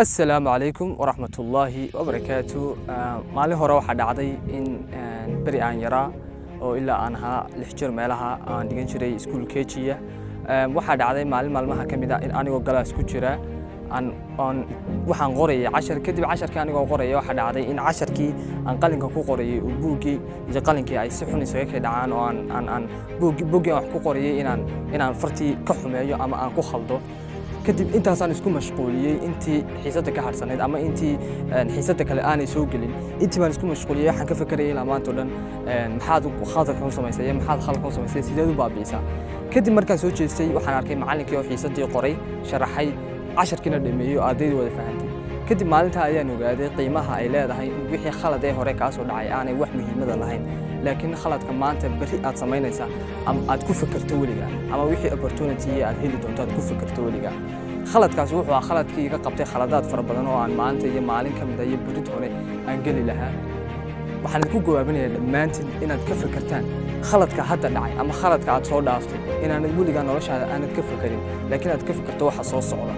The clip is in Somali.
Asalaamu calaykum waraxmatullaahi wabarakaatu. Maalin hore waxaa dhacday in beri aan yaraa oo ilaa aan ahaa 6 jir meelaha aan dhigan jiray iskuul KG-ya. Waxaa dhacday maalin maalmaha ka mid ah in anigoo class ku jira aan waxaan qorayay cashar. Kadib casharkii anigoo qoraya, waxaa dhacday in casharkii aan qalinka ku qorayay uu buuggii iyo qalinkii ay si xun isaga kay dhacaan oo aan buuggii aan wax ku qorayay inaan fartii ka xumeeyo ama aan ku khaldo. Kadib intaasaan isku mashquuliyey intii xiisadda ka harsanayd ama intii xiisadda kale aanay soo gelin. Intii baan isku mashquuliyey, waxaan ka fekerayay ilaa maanta oo dhan maxaad khaladkan u samaysay iyo maxaad khaladkan u samaysay, sideed u baabi'isaa? Kadib markaan soo jeestay, waxaan arkay macallinkii oo xiisaddii qoray, sharaxay, casharkiina dhameeyey oo ardaydii wada fahantay. Kadib maalintaa ayaan ogaaday qiimaha ay leedahay in wixii khalad ee hore kaa soo dhacay aanay wax muhiimada lahayn, laakiin khaladka maanta berri aad samaynaysaa ama aad ku fekerto weligaa ama wixii opportunity aad heli doonto aad ku fekerto weligaa. Khaladkaasi wuxuu ahaa khaladkii iga qabtay khaladaad fara badan oo aan maanta iyo maalin ka mid ah iyo berrit hore aan geli lahaa. Waxaan idinku gawaabinayaa dhammaantiin inaad ka fekertaan khaladka hadda dhacay ama khaladka aad soo dhaaftay, inaanad weligaa noloshaada aanad ka fekerin, laakiin aad ka fekerto waxa soo socda.